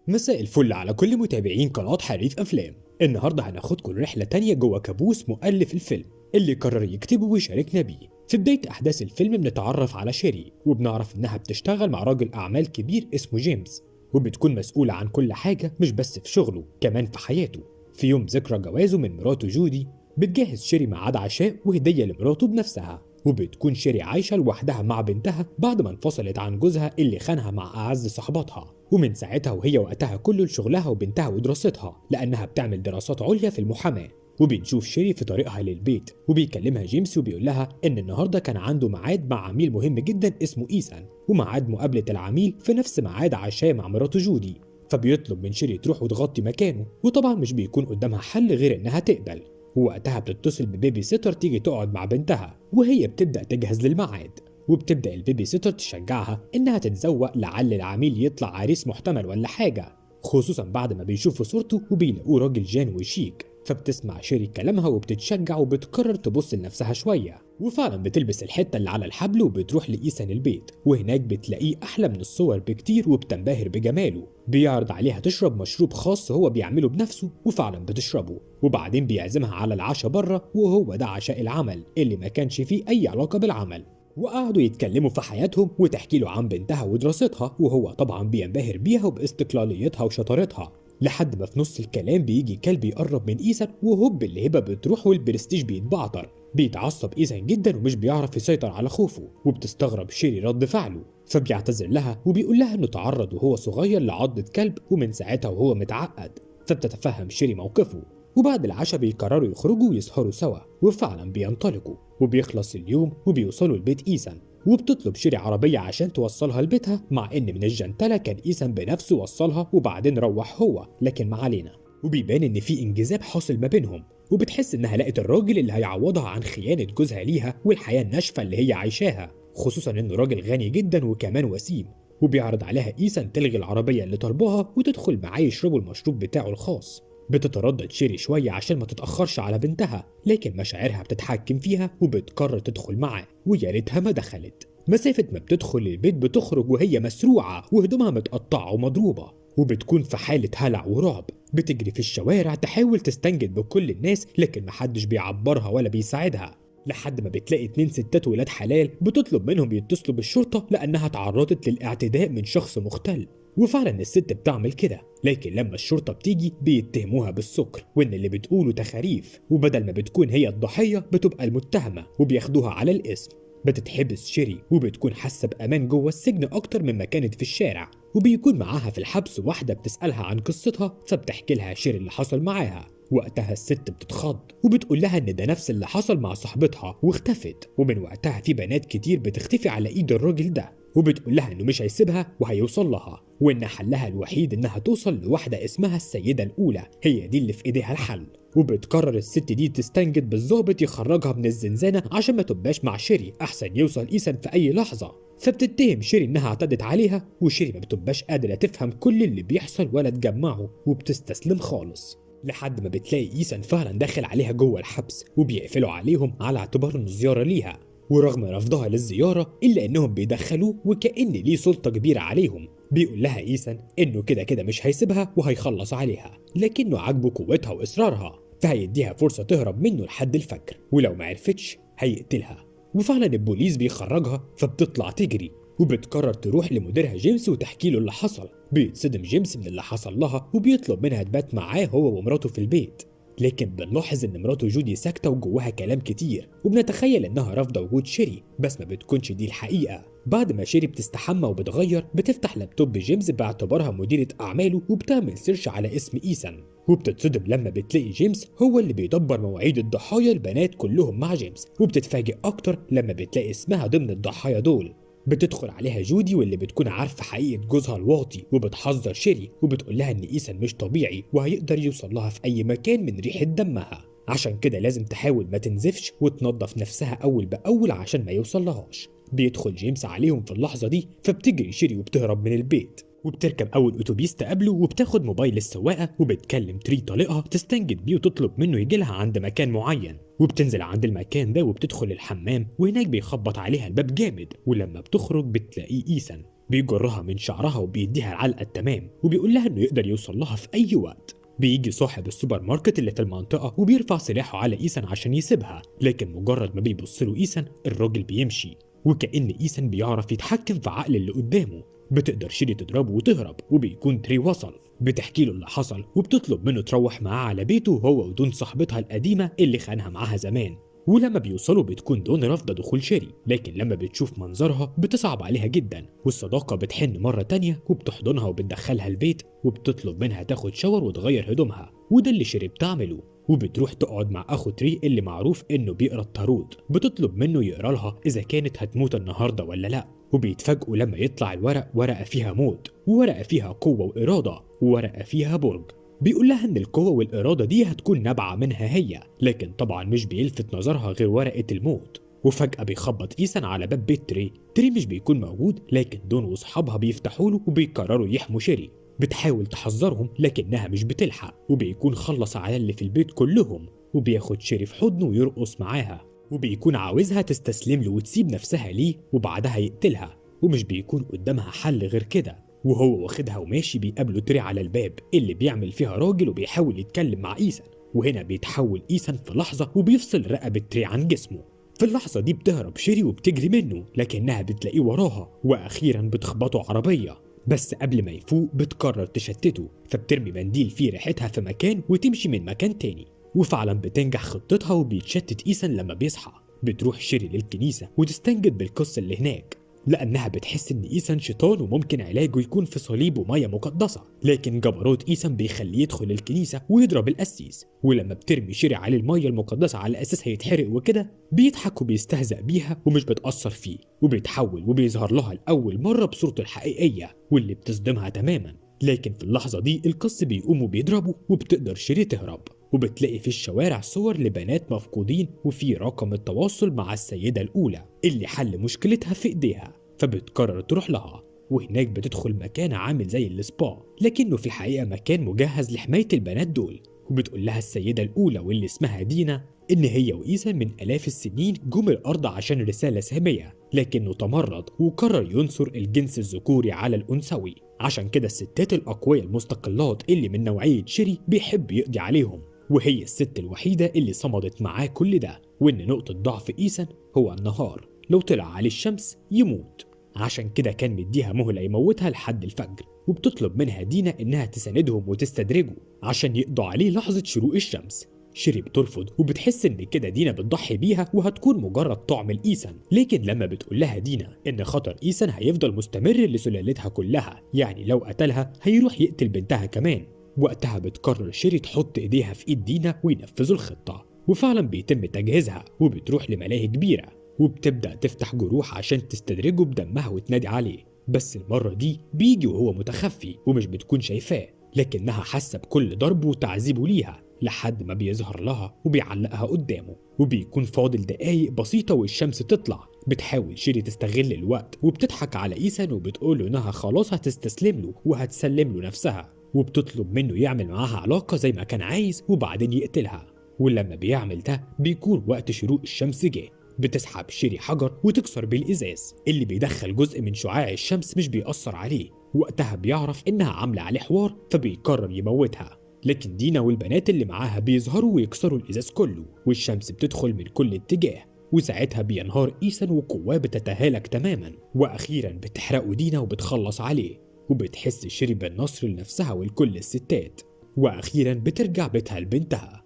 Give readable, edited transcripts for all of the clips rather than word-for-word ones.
مساء الفل على كل متابعين قناة حريف أفلام. النهاردة هناخدكم رحلة تانية جوه كابوس مؤلف الفيلم اللي قرر يكتبه ويشاركنا بيه. في بداية أحداث الفيلم بنتعرف على شيري، وبنعرف إنها بتشتغل مع راجل أعمال كبير اسمه جيمس، وبتكون مسؤولة عن كل حاجة مش بس في شغله، كمان في حياته. في يوم ذكرى جوازه من مراته جودي، بتجهز شيري ميعاد عشاء وهدية لمراته بنفسها، وبتكون شيري عايشة لوحدها مع بنتها بعد ما انفصلت عن جوزها اللي خانها مع أعز صحباتها. ومن ساعتها وهي وقتها كله لشغلها وبنتها ودراستها، لأنها بتعمل دراسات عليا في المحاماة. وبنشوف شيري في طريقها للبيت، وبيكلمها جيمس وبيقول لها إن النهارده كان عنده ميعاد مع عميل مهم جدا اسمه إيسان، وميعاد مقابلة العميل في نفس ميعاد عشاء مع مراته جودي. فبيطلب من شيري تروح وتغطي مكانه، وطبعا مش بيكون قدامها حل غير إنها تقبل. ووقتها بتتصل ب baby sitter تيجي تقعد مع بنتها، وهي بتبدأ تجهز للميعاد. وبتبدأ ال baby sitter تشجعها إنها تتزوق لعل العميل يطلع عريس محتمل ولا حاجة، خصوصا بعد ما بيشوفوا صورته وبيلاقوه راجل جان وشيك. فبتسمع شيري كلامها وبتتشجع وبتقرر تبص لنفسها شوية، وفعلا بتلبس الحتة اللي على الحبل وبتروح لإيسان البيت، وهناك بتلاقيه أحلى من الصور بكتير وبتنبهر بجماله. بيعرض عليها تشرب مشروب خاص هو بيعمله بنفسه، وفعلا بتشربه. وبعدين بيعزمها على العشاء بره، وهو ده عشاء العمل اللي ما كانش فيه أي علاقة بالعمل. وقعدوا يتكلموا في حياتهم وتحكي له عن بنتها ودراستها، وهو طبعا بينبهر بيها وباستقلاليتها وشطارتها، لحد ما في نص الكلام بيجي كلب يقرب من إيسان، وهوب الهبة بتروح والبرستيج بيتبعتر. بيتعصب إيسان جدا ومش بيعرف يسيطر على خوفه، وبتستغرب شيري رد فعله. فبيعتذر لها وبيقول لها انه تعرض وهو صغير لعضة كلب، ومن ساعتها وهو متعقد. فبتتفهم شيري موقفه. وبعد العشاء بيقرروا يخرجوا ويسهروا سوا، وفعلا بينطلقوا. وبيخلص اليوم وبيوصلوا لبيت إيسان، وبتطلب شيري عربية عشان توصلها لبيتها، مع إن من الجنتلة كان إيسان بنفسه وصلها وبعدين روح هو، لكن ما علينا. وبيبان إن في انجذاب حاصل ما بينهم، وبتحس إنها لقت الراجل اللي هيعوضها عن خيانة جوزها ليها والحياة الناشفة اللي هي عايشاها، خصوصا إنه راجل غني جدا وكمان وسيم. وبيعرض عليها إيسان تلغي العربية اللي طلبوها وتدخل معاه يشربوا المشروب بتاعه الخاص. بتتردد شيري شوية عشان ما تتأخرش على بنتها، لكن مشاعرها بتتحكم فيها وبتقرر تدخل معاه، ويا ريتها ما دخلت. مسافة ما بتدخل البيت بتخرج وهي مسروعة وهدومها متقطعة ومضروبة، وبتكون في حالة هلع ورعب. بتجري في الشوارع تحاول تستنجد بكل الناس، لكن محدش بيعبرها ولا بيساعدها، لحد ما بتلاقي 2 ستات ولاد حلال بتطلب منهم يتصلوا بالشرطة لأنها تعرضت للاعتداء من شخص مختل. وفعلا الست بتعمل كده، لكن لما الشرطة بتيجي بيتهموها بالسكر وإن اللي بتقوله تخاريف، وبدل ما بتكون هي الضحية بتبقى المتهمة وبياخدوها على الاسم. بتتحبس شيري وبتكون حاسة بأمان جوه السجن أكتر مما كانت في الشارع، وبيكون معاها في الحبس واحدة بتسألها عن قصتها، فبتحكي لها شيري اللي حصل معاها. وقتها الست بتتخض وبتقول لها إن ده نفس اللي حصل مع صاحبتها واختفت، ومن وقتها في بنات كتير بتختفي على إيد الراجل ده، وبتقول لها إنه مش هيسيبها وهيوصل لها، وإن حلها الوحيد إنها توصل لواحدة اسمها السيدة الأولى، هي دي اللي في إيديها الحل. وبتقرر الست دي تستنجد بالظابط يخرجها من الزنزانة عشان ما تبقاش مع شيري، أحسن يوصل إيسان في أي لحظة. فبتتهم شيري إنها اعتدت عليها، وشيري ما بتبقاش قادرة تفهم كل اللي بيحصل ولا تجمعه، وبتستسلم خالص، لحد ما بتلاقي إيسان فعلا داخل عليها جوه الحبس، وبيقفلوا عليهم على اعتبار إنه زيارة ليها. ورغم رفضها للزيارة إلا إنهم بيدخلوه وكأن ليه سلطة كبيرة عليهم. بيقول لها إيسان إنه كده كده مش هيسيبها وهيخلص عليها، لكنه عاجبه قوتها وإصرارها، فهيديها فرصة تهرب منه لحد الفجر، ولو ما عرفتش هيقتلها. وفعلا البوليس بيخرجها، فبتطلع تجري وبتقرر تروح لمديرها جيمس وتحكي له اللي حصل. بيتصدم جيمس من اللي حصل لها وبيطلب منها تبات معاه هو ومراته في البيت، لكن بنلاحظ ان مراته جودي ساكتة وجواها كلام كتير، وبنتخيل انها رافضة وجود شيري، بس ما بتكونش دي الحقيقة. بعد ما شيري بتستحمى وبتغير بتفتح لابتوب جيمس باعتبارها مديرة أعماله، وبتعمل search على اسم إيسان، وبتتصدم لما بتلاقي جيمس هو اللي بيدبر مواعيد الضحايا البنات كلهم مع جيمس، وبتتفاجئ أكتر لما بتلاقي اسمها ضمن الضحايا دول. بتدخل عليها جودي واللي بتكون عارفة حقيقة جوزها الواطي، وبتحذر شيري وبتقول لها إن إيسان مش طبيعي وهيقدر يوصل لها في أي مكان من ريحة دمها، عشان كده لازم تحاول ما تنزفش وتنظف نفسها أول بأول عشان ما يوصل لهاش. بيدخل جيمس عليهم في اللحظة دي، فبتجري شيري وبتهرب من البيت، وبتركب أول أتوبيس تقابله، وبتاخد موبايل السواقة وبتكلم تري طليقها تستنجد بيه وتطلب منه يجيلها عند مكان معين. وبتنزل عند المكان ده وبتدخل الحمام، وهناك بيخبط عليها الباب جامد، ولما بتخرج بتلاقيه إيسان. بيجرها من شعرها وبيديها العلقة التمام، وبيقول لها انه يقدر يوصل لها في اي وقت. بيجي صاحب السوبر ماركت اللي في المنطقة وبيرفع سلاحه على إيسان عشان يسيبها، لكن مجرد ما بيبص له إيسان الراجل بيمشي، وكأن إيسان بيعرف يتحكم في عقل اللي قدامه. بتقدر شيري تضربه وتهرب، وبيكون تري وصل. بتحكي له اللي حصل وبتطلب منه تروح معاه على بيته هو ودون صاحبتها القديمة اللي خانها معاها زمان. ولما بيوصلوا بتكون دون رافضة دخول شيري، لكن لما بتشوف منظرها بتصعب عليها جدا، والصداقة بتحن مرة تانية وبتحضنها وبتدخلها البيت وبتطلب منها تاخد shower وتغير هدومها، وده اللي شيري بتعمله. وبتروح تقعد مع أخو تري اللي معروف إنه بيقرأ التاروت، بتطلب منه يقرأ لها إذا كانت هتموت النهاردة ولا لأ. وبيتفاجئوا لما يطلع الورق، ورقة فيها موت، وورقة فيها قوة وإرادة، وورقة فيها برج. بيقول لها إن القوة والإرادة دي هتكون نابعة منها هي، لكن طبعا مش بيلفت نظرها غير ورقة الموت. وفجأة بيخبط إيسان على باب بيت تري. تري مش بيكون موجود، لكن دون وصحابها بيفتحوا له وبيقرروا يحموا شيري. بتحاول تحذرهم لكنها مش بتلحق، وبيكون خلص على اللي في البيت كلهم، وبياخد شيري في حضنه ويرقص معاها، وبيكون عاوزها تستسلم له وتسيب نفسها ليه وبعدها يقتلها، ومش بيكون قدامها حل غير كده. وهو واخدها وماشي بيقابله تري على الباب اللي بيعمل فيها راجل وبيحاول يتكلم مع إيسان، وهنا بيتحول إيسان في لحظة وبيفصل رقبة تري عن جسمه. في اللحظة دي بتهرب شيري وبتجري منه، لكنها بتلاقيه وراها، وأخيرا بتخبطه عربية. بس قبل ما يفوق بتقرر تشتته، فبترمي منديل فيه ريحتها في مكان وتمشي من مكان تاني، وفعلا بتنجح خطتها وبيتشتت إيسان لما بيصحى. بتروح شيري للكنيسة وتستنجد بالقس اللي هناك، لأنها بتحس إن إيسان شيطان وممكن علاجه يكون في صليب ومية مقدسة، لكن جبروت إيسان بيخليه يدخل الكنيسة ويضرب القسيس. ولما بترمي شيري عليه المية المقدسة على أساس هيتحرق وكده، بيضحك وبيستهزأ بيها ومش بتأثر فيه، وبيتحول وبيظهر لها لأول مرة بصورته الحقيقية واللي بتصدمها تماما. لكن في اللحظة دي القس بيقوم وبيضربه، وبتقدر شيري تهرب. وبتلاقي في الشوارع صور لبنات مفقودين وفي رقم التواصل مع السيدة الأولى اللي حل مشكلتها في إيديها، فبتقرر تروح لها. وهناك بتدخل مكان عامل زي السبا، لكنه في الحقيقة مكان مجهز لحماية البنات دول. وبتقول لها السيدة الأولى واللي اسمها دينا إن هي وإيسان من آلاف السنين جم الأرض عشان رسالة سامية، لكنه تمرد وقرر ينصر الجنس الذكوري على الأنثوي، عشان كده الستات الأقوياء المستقلات اللي من نوعية شيري بيحب يقضي عليهم، وهي الست الوحيدة اللي صمدت معاه كل ده. وإن نقطة ضعف إيسان هو النهار، لو طلع عليه الشمس يموت، عشان كده كان مديها مهلة يموتها لحد الفجر. وبتطلب منها دينا إنها تساندهم وتستدرجه عشان يقضوا عليه لحظة شروق الشمس. شيري بترفض وبتحس إن كده دينا بتضحي بيها وهتكون مجرد طعم لإيسان، لكن لما بتقول لها دينا إن خطر إيسان هيفضل مستمر لسلالتها كلها، يعني لو قتلها هيروح يقتل بنتها كمان، وقتها بتقرر شيري تحط إيديها في إيد دينا وينفذوا الخطة. وفعلا بيتم تجهيزها، وبتروح لملاهي كبيرة وبتبدأ تفتح جروح عشان تستدرجه بدمها وتنادي عليه، بس المرة دي بيجي وهو متخفي ومش بتكون شايفاه، لكنها حاسة بكل ضربه وتعذيبه ليها لحد ما بيظهر لها وبيعلقها قدامه. وبيكون فاضل دقايق بسيطة والشمس تطلع. بتحاول شيري تستغل الوقت وبتضحك على إيسان وبتقوله إنها خلاص هتستسلم له وهتسلم له نفسها، وبتطلب منه يعمل معاها علاقة زي ما كان عايز وبعدين يقتلها. ولما بيعمل ده بيكون وقت شروق الشمس جه. بتسحب شيري حجر وتكسر بيه الإزاز اللي بيدخل جزء من شعاع الشمس مش بيأثر عليه، وقتها بيعرف إنها عاملة عليه حوار فبيقرر يموتها. لكن دينا والبنات اللي معاها بيظهروا ويكسروا الإزاز كله، والشمس بتدخل من كل اتجاه، وساعتها بينهار إيسان وقواه بتتهالك تماما. وأخيرا بتحرقه دينا وبتخلص عليه، وبتحس شيري بالنصر لنفسها ولكل الستات، وأخيرا بترجع بيتها لبنتها.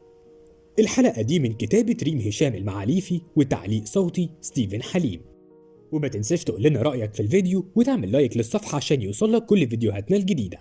الحلقة دي من كتابة ريم هشام المعاليفي وتعليق صوتي ستيفن حليم. وما تنساش تقول لنا رأيك في الفيديو وتعمل like للصفحة عشان يوصلك كل فيديوهاتنا الجديدة.